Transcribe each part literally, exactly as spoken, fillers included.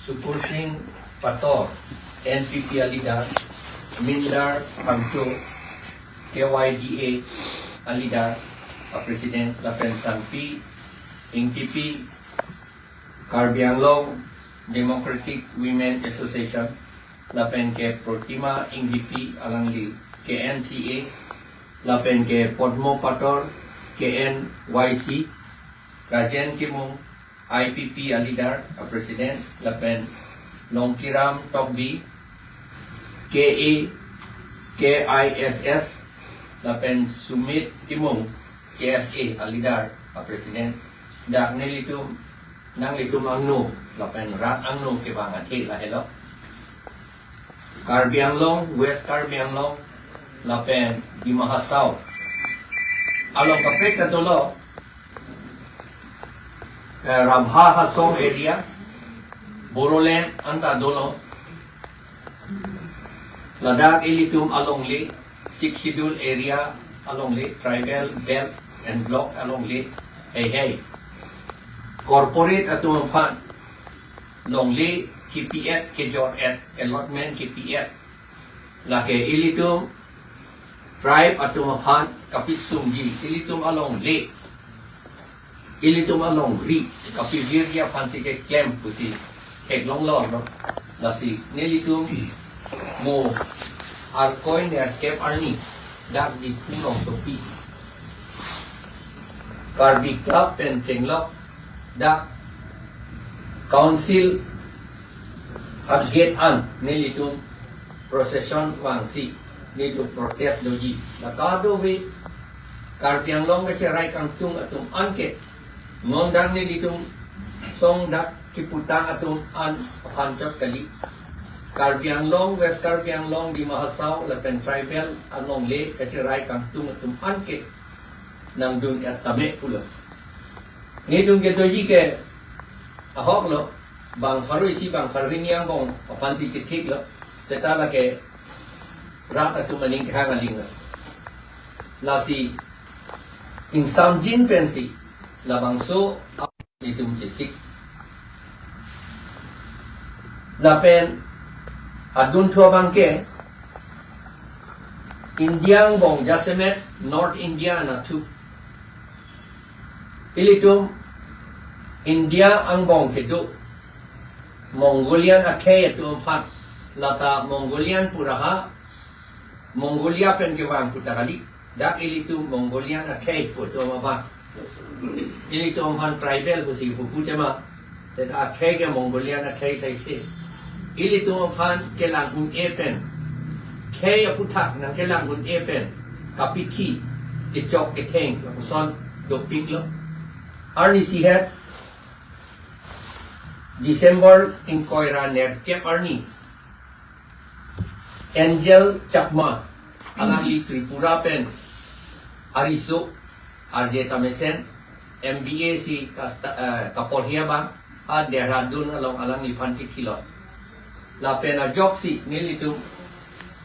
Sukur Singh Pator, N P P a leader, Mindar Phangcho, K Y D A a leader, a president, lapen Sangpi Ingtipi, Karbi Anglong Democratic Women Association, lapen ke Protima Ingtipi alangli K N C A, lapen ke Podmo Pator K N Y C, Rajen Timung I P P a leader, a president, lapen Longkiram Tokbi K A K I S S, lapen Sumit Timung K S A a leader, a president. Dak nelitum, nanglitum angno lapen rat angno kevang athe lahelo. Karbi Anglong, West Karbi Anglong, lapen Dima Hasao along kaprek ta dolo, eh, Rabha Hasong area, Bodoland anta dolo. Ladak ilitum alongle, Sixth Schedule area alongle, Tribal Belt and Block alongle, hei hei. Corporate atum aphan longle kipi-et, kejor-et, allotment kipi-et. Lake ilitum tribe atum aphan kapisungji, ilitum alongle, ilitum alongri kapivirji aphansi keklem pusi theklong lorlo. Lasi nelitum mo Arkoi nerkep arni dak Diphu rongsopi Karbi Club pen chenglok dak Council a gate an nelitum procession vangsi nelitum protest doji. La kadokave Karbi Anglong kacherai kangtung atum anke non dak nelitum song dak kiputang atum an aphan chot kali. Karbi Anglong, West Karbi Anglong, Dima Hasao lapen tribal alongle kacherai kangtung atum anke nangdun-et tame pulo. Nelitum kedoji ke ahoklo, bang pharo isi bang pharo hini angbong aphansi chethiklo, seta lake rat atum aning kehang aling lo. Lasi ingsamjin pensi labangso nelitum chesik. Lapen adunthu abangke India angbong jasemet North India anatthu. Ilitum India angbong kedo Mongolian akhei atum aphan, lata Mongolian pu ra ha, Mongolia pen kevang puta kali. Dak ilitum Mongolian akhei pu atum aphan, ilitum aphan tribal pusi pupu tema. Seta akhei ke Mongolian akhei saise. Ilitum aphan kelang un-e pen, khei aputhak nangkelang un-e pen kapithi, kechok ketheng lapuson dopiklo. Arnisi het December ingkoi ra nerkep arni, Angel Chakma, alangli Tripura pen ariso, arje tamesen, M B A si kasta, eh, kaporhi abang, ha Dehradun along alangliphan kithilot. Lapen ajoksi nelitum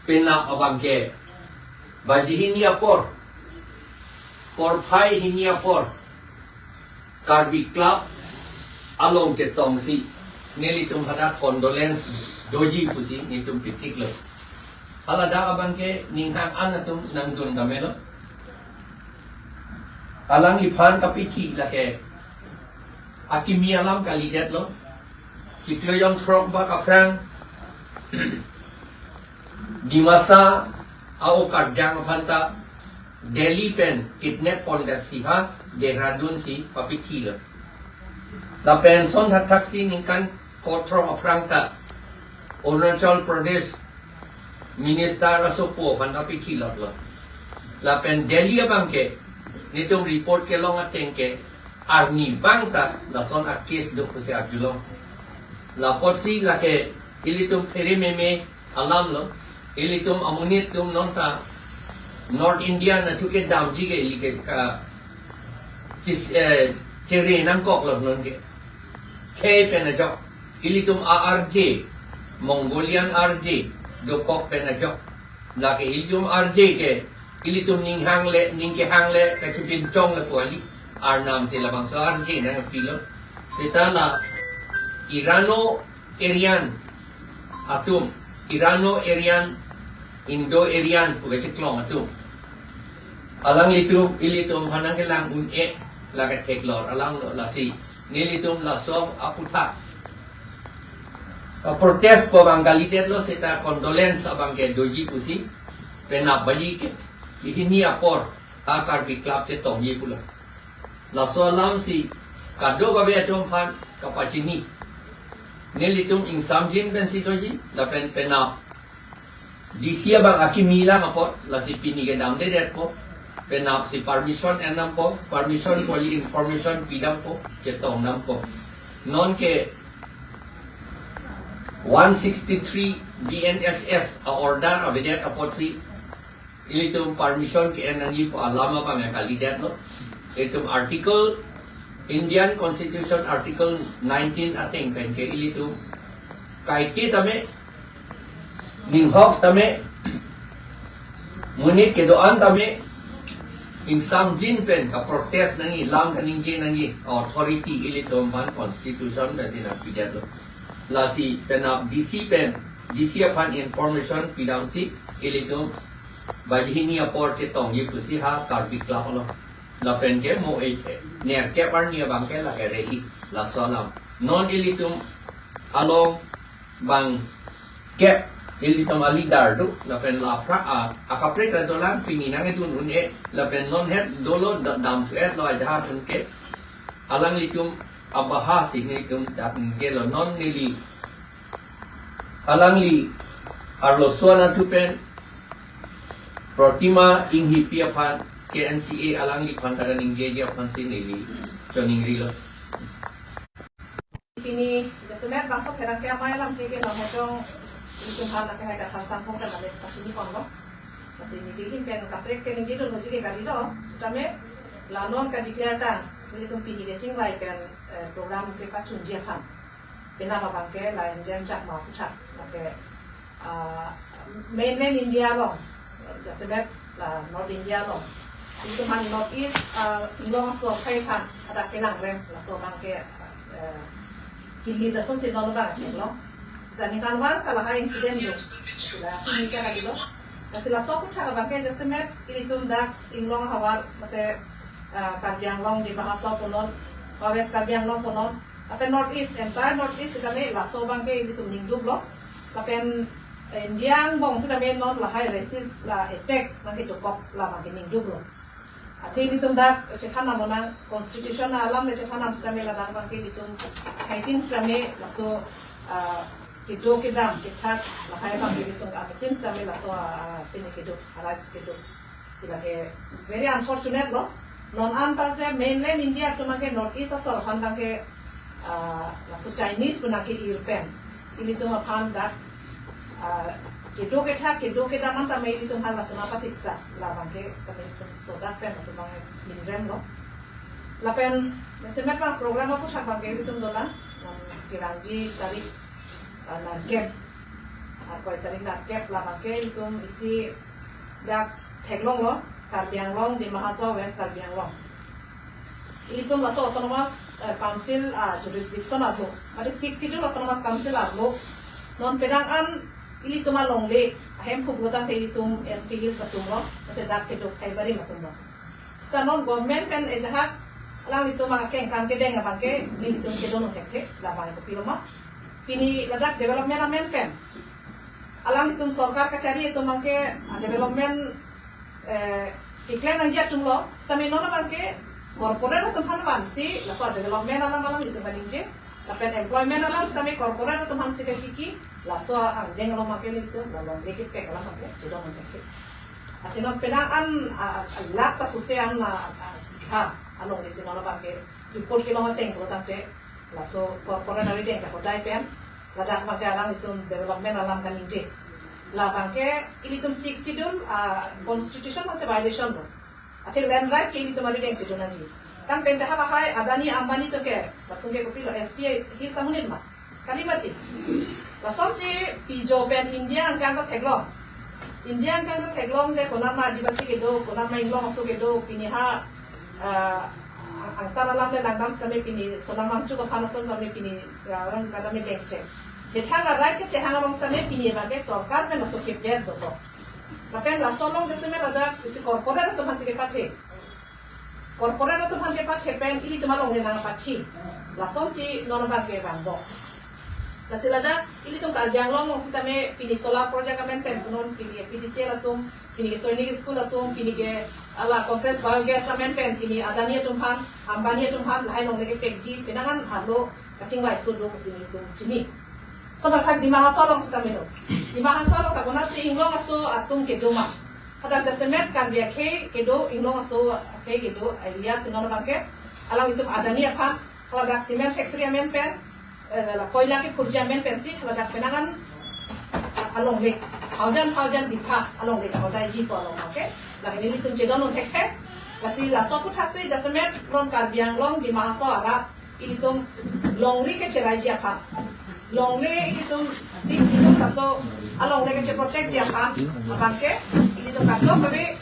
penap abangke baji hini apor, porphai hini apor, Karbi Club along chetongsi nelitum hadak condolence doji pusi nelitum pithiklo. Hala dak abangke ninghang an atum nangdun damelo. Alangliphan kapithi lake akimi alam kalidetlo. Chiklo jongthrok bak aphrang Dimasa a-okarjang aphanta Delhi pen kidnap pondet si ha Dehradun si papithilo. Lapen son thakthak si ningkan kothrok aphrang ta Arunachal Pradesh minister asopo aphan ta pithilotlo. Lapen Delhi abangke nelitum report kelong ateng ke arnivang ta lason a-case do pusi arjulong. Lapotsi lake ilitum phere meme alamlo, ilitum amonit atum nonta North India anatthu kedamji ke ili ke ka chis, eh, chere nangkoklo non ke. Khei pen ajok, ilitum a-R J, Mongolian R J dokok pen ajok. Lake ilitum R J ke, ilitum ninghang le, ningkehang le kachipinchong le pu kali. Arnam si labangso R J nangpilo. Seta la Irano Aryan atum, Irano-Aryan, Indo-Aryan pu kacheklong atum, alanglitum ilitum aphan nangkelang un-e, la ketheklong alam lo. Lasi nelitum laso aputhak, uh, protest pu abang kalidetlo seta condolence abang ke doji pusi penap baji ke hini apor ha Karbi Club chetongji pulo. Laso alamsi kadokave atum aphan kapachini. Nelitum ingsamjin pensi doji, lapen penap D C abang akimi lang apot, lasi pini kedamdedetpo. Penapsi permission endampo, permission kali information pidampo, chetongdampo. Non ke one sixty-three B N S S a-order avedet apotsi ilitum permission ke-en nangji pu alam abang kalidetlo. Itum article, Indian Constitution article nineteen ateng pen ke ilitum kaike tame, ninghok tame, monit kedo-an tame, ingsamjin pen kaprotest nangji, lam kaningje nangji authority ilitum aphan constitution pensi nangpidetlo. Lasi penap D C pen, D C aphan information pidamsi ilitum baji hini apor chetongji pusi ha Karbi Club along. Lapen ke mo, eh, eh, nerkep arni abang ke lake rally, laso alam. Non ilitum along bang kep ilitum a-leader do, lapen la aphrang a, akaprek ta dolang, pini nangkedun un-e, lapen non het dolo da-, damthu-etlo ajahak atum ke. Alanglitum abahasi nelitum dak ningjelo. Non neli alangli arloso anatthu pen Protima Enghipi aphan, K N C A alangliphan ta kaningjeji aphansi neli choningrilo. Pini jasemet bangso pherangke amei alamthe kelong hejong, ilitum aphan lake hai Kathar Sangphong kan lake pachini ponlo. Lasi neli ahin pen kaprek ke ningjedun hoji ke kalilo, sitame la non ka-declare tang, ilitum pini kechingvai pen, eh, program kepachunji aphan. Penap abang ke la Indian Chakma aputhak, lake, ah, mainland India along, jasemet la North India along, ilitum aphan North East, ah, Inglong aso akhei aphan hadak kelang rem, laso abang ke, eh, kili dasonsi non abang theklong. Jani kanwar ta lahai incident do, sila pini ke kalilo. Lasi laso aputhak abang ke jasemet ilitum dak Inglong ahavar mate, ah, Karbi Anglong, Dima Hasao punon, West Karbi Anglong punon, lapen North East, entire North East sitame laso abang ke ilitum ningduklo. Lapen, eh, India angbong sitame non lahai racist la attack abang ke dokok la abang ke ningduklo. Athe ilitum dak chethan nam nang, constitution alam le chethan nam sitame ladak abang ke ilitum haitin sitame laso, ah, kedo kedam kethak lahai abang ke ilitum haitin sitame laso, ah, pini kedo, rights kedo. Sila ke very unfortunate lo. Non anta je mainland India atum abang ke North East asor aphan abang ke, ah, laso Chinese pu nangke-ir pen ilitum aphan dak, ah, kedo kethak, kedo kedam anta me ilitum aphan laso nangpasiksa, la abang ke sami ilitum sodak pen laso abang minrem lo. Lapen jasemet abang program aputhak abang ke ilitum dolang, non kelangji tarik, ah, nerkep, ah, koi tarik nerkep, la abang ke ilitum isi dak theklonglo, Karbi Anglong, Dima Hasao, West Karbi Anglong. Ilitum laso autonomous, eh, council, ah, jurisdiction arlo, mate Sixth Schedule autonomous council arlo, non penang an ilitum alongle ahemphu pulo tangte ilitum S T Hills atum lo, mate dak kedo Phaibarim atum lo. Sita non government pen ajahak alanglitum akengkam kedeng abang ke nelitum chedondun thekthe, la abang kopilo ma. Pini ladak development amen pen alanglitum sorkar kachari atum abang ke, ah, development, eh, keklem nangji atum lo, sitame non abang ke corporate atum aphan vansi laso development alam alanglitum kaningje, lapen employment alam sitame corporate atum aphansi kachiki, laso angdeng along abang ke nelitum la longle kepek alam abang ke chedondun thekthe. Athe non penang an, ah, ah, lak ta suse an la, ah, ah, ha, alongle si non abang ke report kelong ateng pulo tangte, laso corporate arideng kahodai pen ladak abang ke alanglitum development alam kaningje. La abang ke ilitum Sixth Schedule, ah, constitution masi violation lo. Athe land right ke ilitum arideng si do nangji. Tangte ente halahai Adani Ambani atum ke, latum ke kopilo S T Hills amonit ma? Kali mati. Lasonsi pijo pen India angkang ta theklong. India angkang ta theklong ke konat ma Adivasi kedo, konat ma Inglong aso kedo, pini ha, ah, angtan alam le langdam sitame pini Sonam Wangchuk aphan ason sitame pini, ah, orang kadam dengchek. Kethang arai kechehang along sitame pini abangke sorkar pen laso kepet dokok. Lapen laso along jasemet ladak isi corporate atum aphansi kepathe. Corporate atum aphan kepathe pen ilitum alongle nangpathe. Lasonsi non abangke vangbom. Lasi ladak ilitum Karbi Anglong along sitame pini solar project amen pen punon, pini P D C L atum, pini ke Sainik School atum, pini ke hala compressed biogas amen pen, pini Adani atum aphan, Ambani atum aphan, lahai alongle kepekji, penang an arlo kachingvai so do pusi nelitum chini. Sabar khat Dima Hasao along sitame lo. Dima Hasao along ta konatsi inglong aso atum kedo ma. Hadak jasemet Karbi akhei kedo, inglong aso akhei kedo, area si non abangke. Alanglitum Adani aphan, haladak cement factory amen pen, eh, la koila kephurji amen pensi, haladak penang an, ah, alongle, thousand, thousand bitha, alongle kahodaiji pu along abangke. Lake nelitum chedon un thekthe, lasi laso aphuthaksi jasemet non Karbi Anglong, Dima Hasao arat, ilitum longri kecheraiji aphan. Longle ilitum si si laso alongle kecheprotectji aphan, abangke, ilitum kadokave,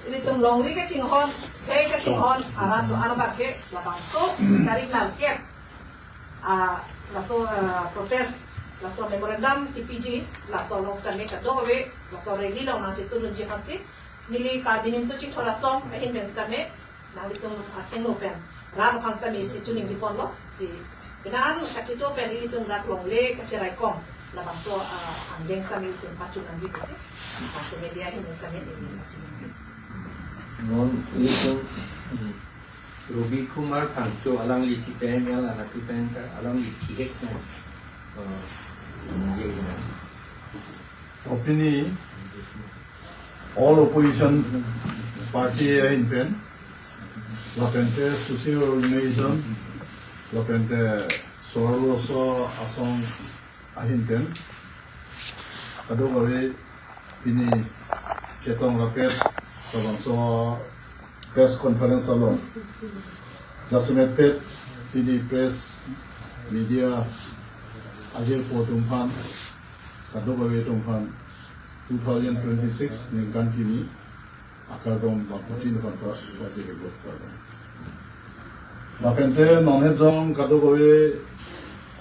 ilitum longri kachinghon, khei kachinghon, arat do-an abangke, labangso tarik nangkep, ah, laso, ah, protest, laso memorandum kepiji, laso along sitame kadokave, laso rally along nangchetudunji aphansi, neli Karbi Nimso Chingthor Asong ahin pen sitame, nanglitum akhengno pen, rat aphan sitame si choningri ponlo, si penang an kacheto pen ilitum dak longle kacherai kong, labangso, ah, angdeng sitame ilitum pachunangji pusi, ah, si media ahin sitame neli pachunangri. Non ilitum, hmm, Robi Kumar Phangcho alangli C P I M L anapi pen ta alangli thihek na, eh, ye na. Opini all opposition party ahin pen, lapente social organization, lapente Solar Laso Asong ahin pen, kadokave pini chetong rapet labangso press conference along jasemet pet pini press media ajirpo atum aphan, kadokave atum aphan two thousand twenty-six ningkan kimi akardom bangphutin aphan ta pajirlo, kardom. Lapente non het jong kadokave,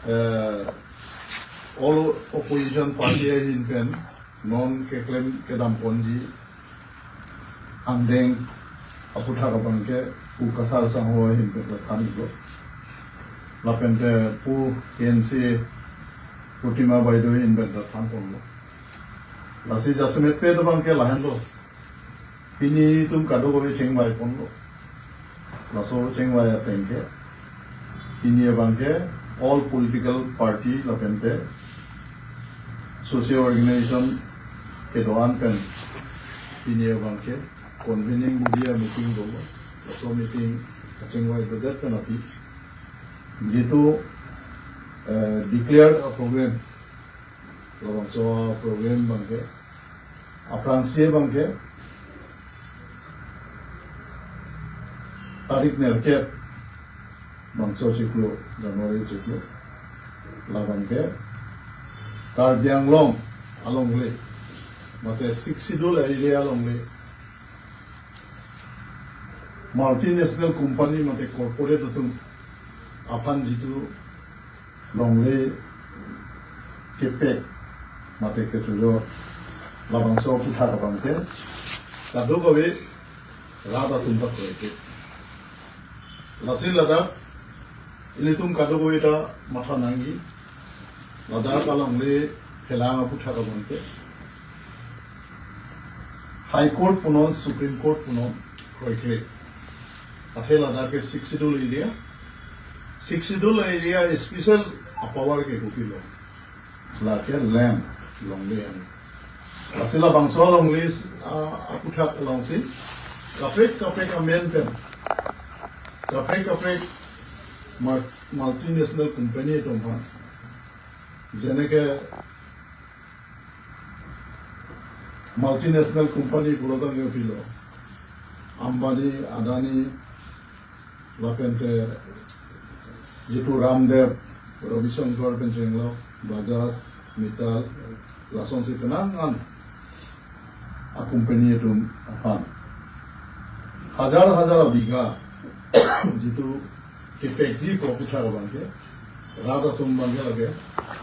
eh, all opposition party ahin pen non keklem kedam ponji angdeng aputhak abangke pu Kathar Sangho ahin pen ta thanlo. Lapente pu K N C Protima Baideo ahin pen ta than ponlo. Lasi jasemet pet abangke lahenlo. Pini ilitum kadokave chingvai ponlo. Laso chingvai ateng ke, pini abangke all political party lapente social organization kedo-an pen pini abangke convening body a-meeting dolo. Laso meeting kachingvai dodet pen api, jitu, eh, declared a program, labangso program abangke, aphrangsi abangke tarik nerkep bangso chiklo, January chiklo, labangke Karbi Anglong alongle, mate Sixth Schedule area alongle, multinational company mate corporate atum aphan jitu longle kepek mate kechojor, labangso aputhak abangke kadokave rat atum ta kroike. Lasi ladak ilitum kadokave ta matha nangji, ladak alongle phelang aputhak abangke High Court punon, Supreme Court punon kroikre. Athe ladak ke Sixth Schedule area. Sixth Schedule area special a-power ke kopilo? Lake land, longle an. Lasi labangso longle, ah, aputhak alongsi kaprek kaprek amen pen, kaprek kaprek mul-, multinational company atum aphan, jeneke multinational company pulo tangte kopilo? Ambani, Adani, lapente jitu Ramdev, Ravi Shankar pen chenglo, Bajaj, Mittal, lasonsi penang an a-company atum aphan hajar hajar a-bigha jitu kepekji pu aputhak abangke rat atum abangke lake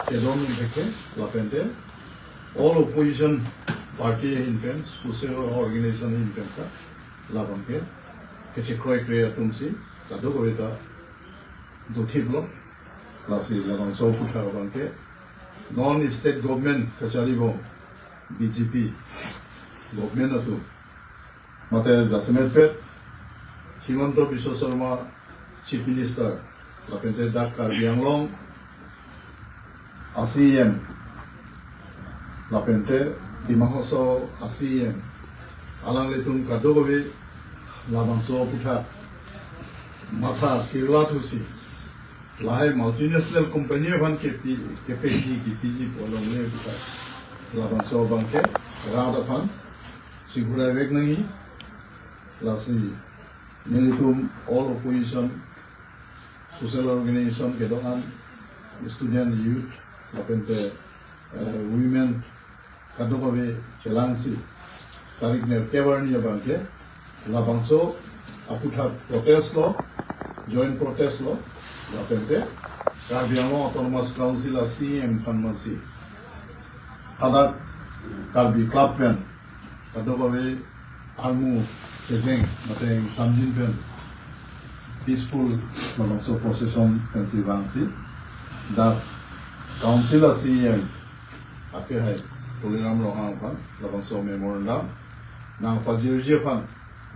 chedondun thekthe, lapente all opposition party ahin pen, social organization ahin pen ta labangke kachekroikre atumsi kadokave ta dothiplo. Lasi labangso aputhak abangke non state government kacharibom B J P government atum, mate jasemetpet Himanta Biswa Sarma Chief Minister, lapente dak Karbi Anglong a C E M, lapente Dima Hasao a C E M, alanglitum kadokave labangso aputhak matha kirla thusi, lahai multinational company aphan kepi, kepiji, kepiji pu alongle aputhak labangso abangke rat aphan singkurai vek nangji. Lasi nelitum all opposition, social organization kedo-an, student, youth, lapente, eh, women, kadokave chelangsi tarik nerkep arni abangke labangso aputhak protest lo, joint protest lo, lapente Karbi Anglong Autonomous Council a C E M aphan mansi hadak Karbi Club pen kadokave armu chejeng mate samjin pen peaceful labangso procession pensi vangsi dak council a C E M akehai Tuliram Ronghang aphan labangso memorandum nangpajirji aphan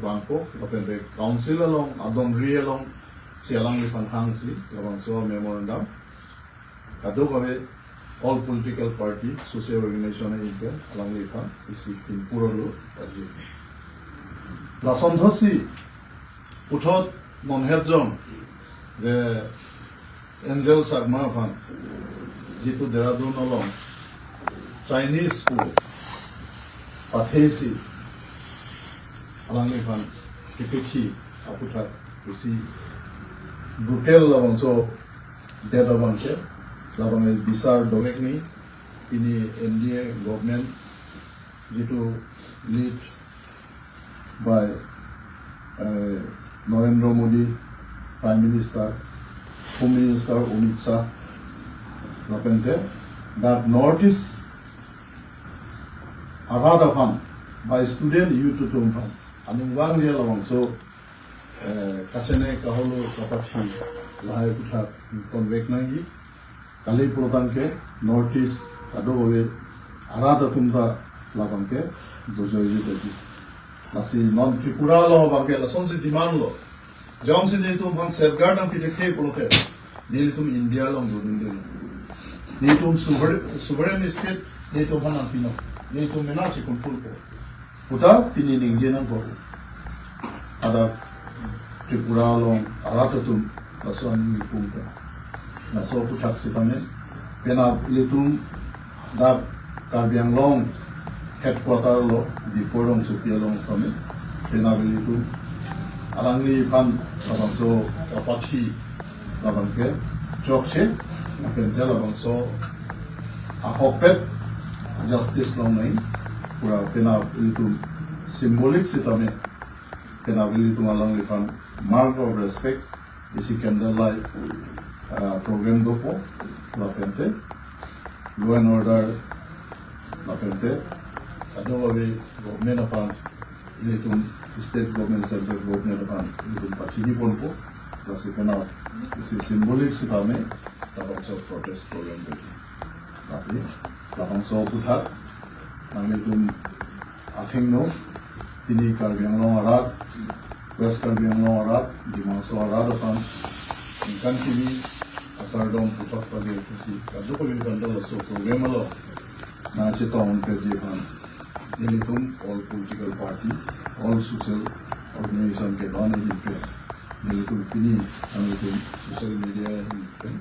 vangpo, lapente council along adongri alongsi alangliphan hangsi labangso memorandum kadokave all political party, social organization ahin pen alangliphan isi pinpurolo aji. Lason thotsi puthot non hetjong je Angel Chakma aphan jitu Dehradun along Chinese pu pathesi alangliphan kipithi aputhak isi brutal labangso det abangke labang bisar dovek ni. Pini N D A government jitu lead by, eh, Narendra Modi, Prime Minister, Home Minister Amit Shah, lapente dak North East arat aphan, by student youth atum aphan anung vangji labangso, eh, kachene kaholo kapathi lahai aputhak konvek nangji. Kali pulotangte North East kadokave arat atum ta labangke dojoiji tadi. Lasi non Tripura along abangke lasonsi demand lo. Jongsi nelitum aphan safeguard nangpi thekthe pulote nelitum India along dodunde. Nelitum sover-, sovereign state nelitum aphan nangpinon. Nelitum mena si control po puta pini ningje nangpo. Ada Tripura along arat atum laso aning ipum ta. Laso aputhak sitame penap ilitum dak Karbi Anglong headquarter lo Diphu Rongsopi along sitame penap ilitum alangliphan labangso kapathi labangke chokche, lapente labangso ahokpet justice longnang pu ra penap ilitum symbolic sitame penap ilitum alangliphan mark of respect isi candlelight, ah, program dopo, lapente law and order, lapente kadokave government aphan ilitum, state government, central government aphan ilitum pachini ponpo, lasi penap isi symbolic sitame labangso protest program dopo. Lasi labangso aputhak nanglitum athengno pini Karbi Anglong arat, West Karbi Anglong arat, Dima Hasao arat aphan ningkan kimi akardom puthot pajir pusi kadokave pen laso program along nangchetong unpeji aphan nelitum all political party, all social organization kedo-an ahin pen nelitum pini nelitum social media ahin pen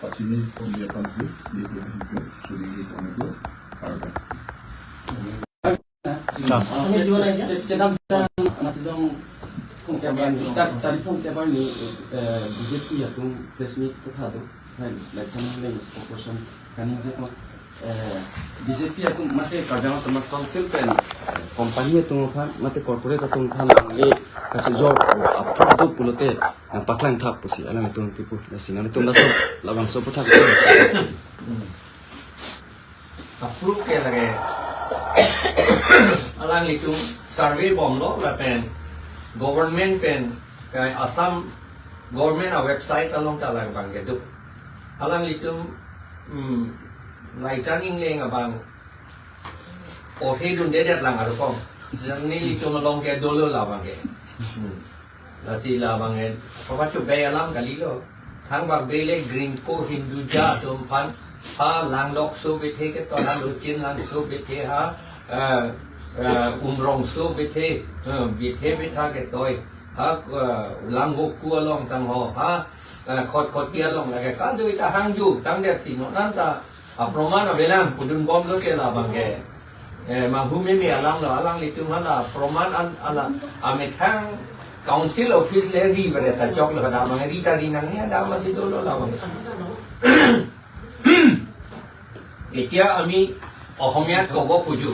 pachini ponji aphansi nelitum ahin pen chuningri ponpo, kardom. Stop. Tari phone kebar ni, eh, B J P atum press meet kethado. Hai, election leng spokesperson kaningje ko, eh, B J P atum mate Karbi Anglong Autonomous Council pen company atum aphan mate corporate atum aphan le kachojor approve do pulote nangpaklang thap pusi alanglitum kipu. Lasi nangtum laso labangso aputhak. Approve ke lage. Alanglitum survey bomlo lapen government pen, kai Assam government a-website along ta labang ke do. Alanglitum, hmm, Laichan Engleng abang porhe dundedet lang arukom. Nelitum along ke dolo labang ke. Hmm. Lasi labang en, papa chu be alam kalilo. Thangbak bele Greenko Hinduja atum aphan, ha Langlokso bithe ketoi, ha Lochinlangso bithe, ha, eh, eh, Umrongso bithe, eh, bithe bitha ketoi, ha, eh, Langvoku along tangho, ha, eh, Khatkhati along lake kadokave ta hangju tangdetsi non anta aproman avelang pudun bomlo ke labang ke. Eh, manghu meme alamlo, alanglitum hala proman an ala amethang council office le ri bere ta choklo, kadamang ri ta ri nang ya, dam asi dolo labang. Etiya ami Ohomiyat kobo kuju.